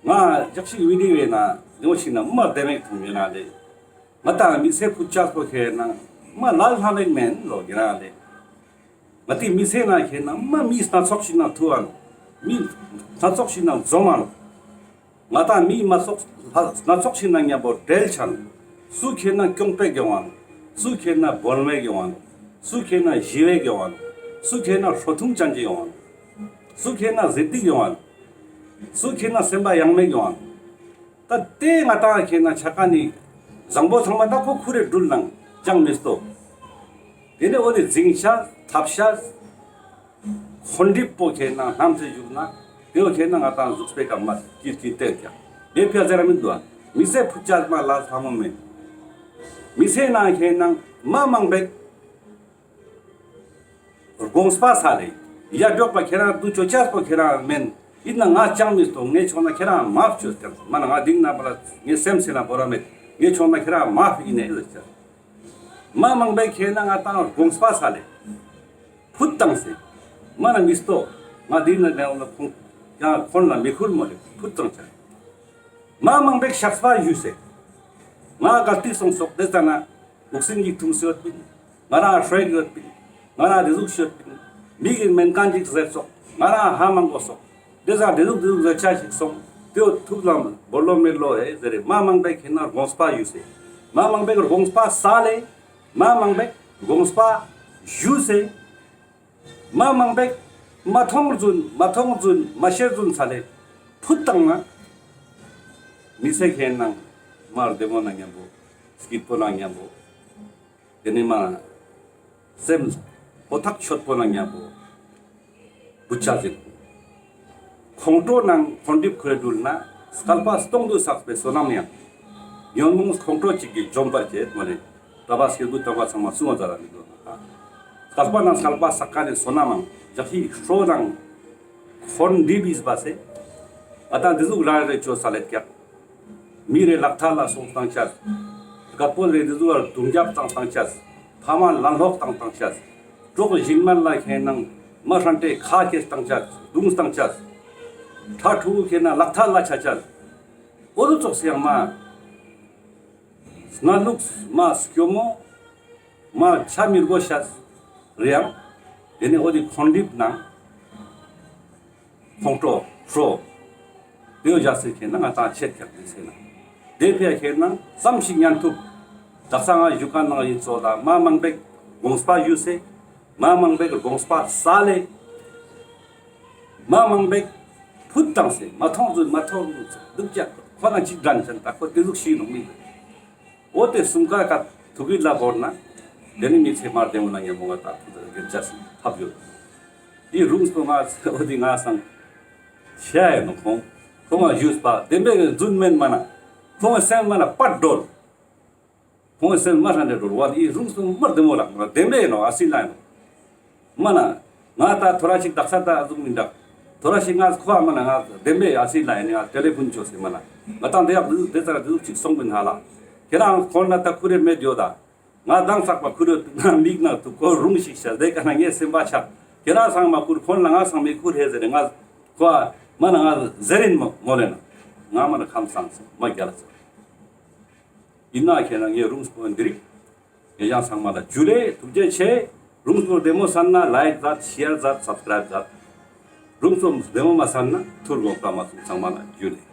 ང་ཅག་ཞིག་བི་ཌི་ཡོ་ན་ནེ་འོ་ཞིག་ན་མ་བདེ་མེད་ཐུང་ཡོད་ན་ལེ། ང་ཏང་མི་ཚེ་ཕུད་ཅེས་པོ་ཁེ་ན་མ་ལ་ལྷ་མེད་མེན་ལོ་གི་ར་ལེ། ང་ཏི་མི་ཚེ་ན་ཁེ་ན་མ་མི་སྣ་ཚོགས་ཤིག་ན་ཐུ་བ་ནོ། མི་སྣ་ཚོགས་ཤིག་ན་འཛོམས་མ་ནོ། ང་ཏང་མི་མ་ཚོགས་སྣ་ཚོགས་ཤིག་ན་མཉམ་པོ་འབྲེལ་ཆ་ནོ། སུ་ཁེ་ན་སྐྱོང་པེ་གི་ཡོང་བ་ནོ། སུ་ཁེ་ན་སྦོལ་མེ་གི་ཡོང་བ་ནོ། སུ་ཁེ་ན་ཞི་བེ་གི་ཡོང་བ་ནོ། སུ་ཁེ་ན་ཧྲོ་ཐུང་ཅན་གི་ཡོང་བ་ནོ། སུ་ཁེ་ན་ཟེ་ཏིག་ཡོང་བ་ནོ། སུ་ཁེ་ན་སེམས་པ་ཡང་མེད་ཡོང་བ་ནོ། ད་དེ་ང་ཏང་ཁེ་ན་ཆ་ཀ་ནི་བཟང་པོ་ཚང་མ་ད་ཁོ་ཁུར་རེ་འགྲུལ་ནང་ཅང་མི་སྟོ། དེ་ནས་འོ་དེ་འཛིང་ཤ་ཐབ་ཤ་འཁོན་འགྲིབ་པོ་ཁེ་ན་ནམ་ཚེ་བཞུགས་ན་དེ་འོ་ཁེ་ན་ང་ཏང་གཟུགས་པོའི་ཀ་མ་ཅི་ཅི་སྟེར་ཀྱང་དེ་ཕྱིར་ཟེར་ར་མི་འདུག་ཨ། མི་ཚེ་ཕུད་ཅེས་མ་ལ་ལྷ་མོ་མེད། མི་ཚེ་ན་ཁེ་ན་མ་མང་པོ་དགོངས་པ་སལ་ལེ། ཡ་མགྱོགས་པ་ཁྱེ་རང་དུ་ཅོ་ཅེས་པོ་ཁྱེ་རང་མེན། ཡིན་ན་ང་ཅང་མི་སྟོ། ངའི་ཕྱོགས་ན་ཁྱེ་རང་མ་ཕི་ཅོས་ཀྱང་མ་ན་ང་དིང་ན་པ་ལ་ངའི་སེམས་སེ་ན་བོ་ར་མེད། ངའི་ཕྱོགས་ན་ཁྱེ་རང་མ་ཕི་ཡིན་ནས་ཟེར་ཅེས། མ་མང་པོ་ཁེ་ན་ང་ཏང་དགོངས་པ་སལ་ལེ། ཕུད་བཏང་སེ། མ་ན་མི་སྟོ། ང་དིང་ན་ནས་འོ་ན་ཁོང་ཡང་ཁོང་ལ་མི་ཁུར་མོ་ལེ་ཕུད་བཏང་ཅེས། མ་མང་པོ་བཤགས་པ་ཞུས་སེ། ང་གལ་ཏེ་སོང་སོག་དེ་ཙ་ན་འུག་སིན་གྱི་ཐུང་སེ་ཡོད་པིན། ང་རང་ཧྲོས་ཡོད་པིན། ང་རང་རི་ཟུག་ཤོད་པིན། མི་གི་མེན་ཀ་ན་ཅིག་ཟེར་སོག། ང་རང་ཧ་མང་གོ་སོག། དེ་ཙ་རི་ཟུག་རི་ཟུག་ཟེར་ཆ་ཞིག་སོང་། དེ་འོ་ཐུགས་ལ་བོར་ལོ་མེད་ལོ་ཧེ་ཟེར་རེ་མ་མང་པོ་ཁེ་ན་དགོངས་པ་ཞུས་སེ། མ་མང་པོ་དགོངས་པ་སལ་ལེ། མ་མང་པོ་དགོངས་པ་ཞུས་སེ། མ་མང་པོ་མ་མཐོང་རྫུན་མ་མཐོང་རྫུན་མ་ཤེས་རྫུན་ས་ལེ་ཕུད་བཏང་ན། མི་ཚེ་ཁེ་ནང་མ་བདེ་མོ་ན་མཉམ་པོ་སྐྱིད་པོ་ན་མཉམ་པོ་དེ་ནི་མ་ཧོ་ཐག་ཆོད་པོ་ན་མཉམ་པོ་བུ་ཆ་ཟིན། ཁོང་ཁྲོ་ནང་འཁོན་འགྲིབ་ཁུར་འགྲུལ་ན་སྐལ་པ་སྟོང་དུ་བསགས་པའི་བསོད་ནམས་ཡང་ཉོན་མོངས་ཁོང་ཁྲོ་གཅིག་གིས་འཇོམས་པར་བྱེད་མོ་ལེ། གྲྭ་པ་སྐྱེས་བུ་དམ་པ་ཚང་མ་གསུང་བ་ཛ་ར་མི་འདུག་ན། སྐལ་པ་ནང་སྐལ་པ་བསགས་ཀ་ནས་བསོད་ནམས་མང་ཇག་ཧི་ཧྲོ་དང་འཁོན་འགྲིབ་ཡིས་པ་སེ། ཨ་ད་འདི་ཟུག་རང་རེ་ཆོས་ས་ལེ་ཀྱག། མི་རེ་ལག་ཐལ་ལ་སོང་བཏང་ཆས། རྒད་པོ་རེ་འདི་ཟུག་རྡུང་རྒྱབ་བཏང་བཏང་ཆས། ཕ་མ་ལན་ལོག་བཏང་བཏང་ཆས། གྲོགས་ཞིག་མན་ལ་ཁེ་ནང་མ་ཧྲན་ཏེ་ཁ་སྐྱེས་བཏང་ཆས་རྡུང་བཏང་ཆས། ཕྲ་ཕྲུ་གུ་ཁེ་ནང་ལག་ཐལ་ལ་ཆ་ཆས། འོ་རུ་ཙོགས་སེ་ཡང་མ། སྣ་ལུགས་མ་སྐྱོ་མོ། མ་ཆ་མི་དགོས་ཤ་རེ་ཡང་། དེ་ནས་འོ་དེ་འཁོན་འགྲིབ་ནང་ཁོང་ཁྲོ་ཧྲོ། དེ་བོ་བཞག་སེ་ཁེ་ན་ང་ཏང་ཆེད་ཀྱག་དེ་ཟེར་ན། དེ་ཕི་ཡ་ཁེ་ན་ཙམ་ཞིག་ཉན་ཐུབ། དག་ས་ང་ཞུ་ཀ་ནང་ཡིན་ཙོགས་ལ་མ་མང་པོ་དགོངས་པ་ཞུས་སེ། མ་མང་པོ་དགོངས་པ་སལ་ལེ། མ་མང་པོ་ཕུད་བཏང་སེ་མ་མཐོང་རྫུན་མ་མཐོང་རྫུན་སྡུག་ཅག་ཁོ་ན་གཅིག་དྲན་ཅན་ད་ཁོ་དེ་ཟུག་ཤི་ནོག་མི། འོ་དེ་གསུམ་ཀ་ཀ་ཐུག་གི་ལ་བོར་ན། དེ་ནི་མི་ཚེ་མ་བདེ་མོ་ན་ཉམ་མོ་ང་ད་ཐུག་ད་གེན་ཅས་ཐབས་ཡོད། དེ་རུང་སོ་ང་འོ་དེ་ང་སང་ཆ་ཡ་ནོ་ཁོང་ཁོང་ང་ཞུས་པ་བདེན་པའི་རྫུན་མེན་མ་ན། ཁོང་སེམས་མ་ན་པད་འགྲོལ། ཁོང་སེམས་མ་ཧྲན་ཏེ་འགྲོལ་བ་དེ་རུང་སོ་མ་བདེ་མོ་ལ་བདེན་པའི་ནོ་ཨ་སི་ལ་ནོ། མ་ན། ང་ད་ཐོ་ར་ཞིག་དག་ས་ད་ཟུག་མི་འདུག། ཐོ་ར་ཞིག་ང་ཁོ་མ་ན་ང་བདེན་པའི་ཨ་སི་ལ་ཡིན་ང་ཏེ་ལེ་ཕུན་ཅོས་སེ་མ་ན། ང་དང་དེ་ཡག་དེ་ཚ་དེ་ཟུག་ཅིག་སོང་མིན་ཧ་ལ། ཁྱེད་རང་ཁོང་ན་ད་ཁུར་རེ་མེད་ཡོད་ད། ང་དང་ཚག་པ་ཁུར་རེ་ང་མིག་ན་དུ་ཁོ་རུང་ཞིག་ཤ་དེ་ཀ་ན་ངའི་སེམས་པ་ཆག། ཁྱེད་རང་སང་མ་ཁུར་ཁོང་ལ་ང་སང་མི་ཁུར་ཧེ་ཟེར་ང་ཁོ་མ་ན་ང་ཟེར་ཡིན་མོ་མོ་ལེ་ན། ང་མ་ན་ཁམས་སངས་སེ་མ་རྒྱལ་ལ་ཚར། ཨིན་ན་ཁྱེད་ན་ངའི་རུམ་སྤོན་འདི་རིག་ངེ་ཡང་ཚང་མ་ལ་ཇུ་ལེ། ཐུགས་རྗེ་ཆེ། རུམ་སྤོན་བདེ་མོ་སན་ན་ལའིཀ་མཛད། ཤེར་མཛད། སབ་སི་ཀ་རའིབ་མཛད། རུམ་སྤོན་བདེ་མོ་མ་སན་ན་ཐུར་དགོངས་བཀའ་མ་གསུང་། ཚང་མ་ལ་ཇུ་ལེ།